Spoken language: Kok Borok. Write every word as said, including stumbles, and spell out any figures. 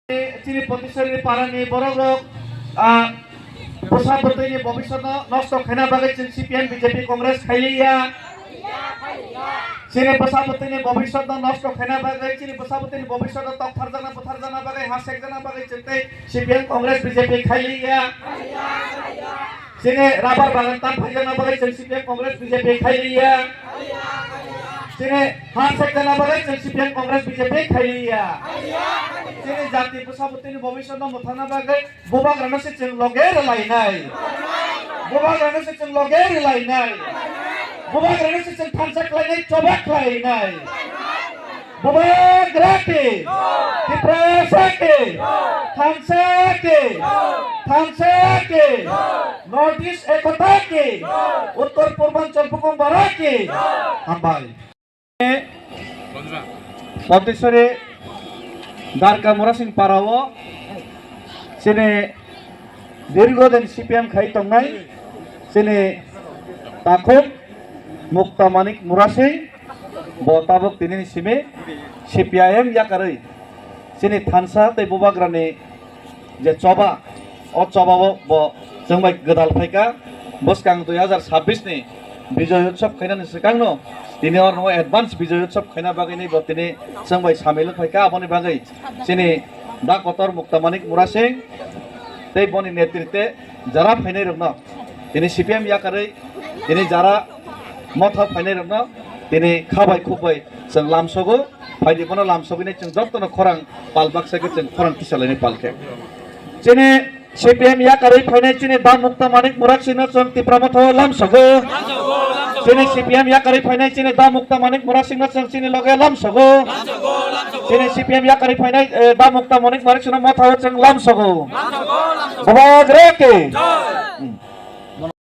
Chini Potisori parani borok rok, ah, bwsa bwtwi ni bobiswt no nosto khaina bagwi chwng C P M B J P Congress khailiya. Chini bwsa bwtwi ni bobiswt no nosto khaina bagwi, chini bwsa bwtwi ni bobiswt no tokpharjakna bwtharjakna bagwi, ha sekjakna bagwi chwng tei C P M Congress B J P khailiya. Chini rabar bagan tan phaijakna bagwi chwng C P M Congress B J P khailiya. Chini ha sekjakna bagwi chwng C P M Congress B J P khailiya. Chini jati bwsa bwtwi ni bobiswt no mwthangna bagwi bubagrano se chwng loge rwlainai. Bubagrano se chwng loge rwlainai. Bubagrano se chwng thansa khlainai, choba khlainai. Bubagra ki, Tiprasa ki, thansa ki, thansa ki, North East Ekota ki, Uttor Purbanchal Bukum Bara ki. Hambai. Potisori Darka Murasing parao chini dirgo din C P M khai tongnai chini takhuk Mukta Manik Murasing bo tabuk tini ni simi C P I M yakarwi chini thansa tei bubagrani je choba, o choba o bo chwng bai gwdal phaikha. Bwskang dui hazar sabbish ni Bijoy Utsav khainani swkangno tini oro advance Bijoy Utsav khaina bagwi ni bo tini chwng bai samil wng phaikha. Aboni bagwi chini da kotor Mukta Manik Murasing tei boni netritwe jara phainai rokno tini C P M yakarwi tini jara motha phainai rokno tini kha bai khuk bai chwng lamsogo. Phaidi bono lamsogwi nai chwng jotono khorang pal baksa khe chwng khorang kisa lainai pal khe. Chini C P M yakarwi phainai chini da Mukta Manik Murasingno chwng Tipra Motha o lamsogo. Chini C P M yakarwi phainai chini da Mukta Manik Murasingno chwng chini loge lamsogo. Chini C P M yakarwi phainai, eh, da Mukta Manik Murasingno Motha o chwng lamsogo. Bubagra ki.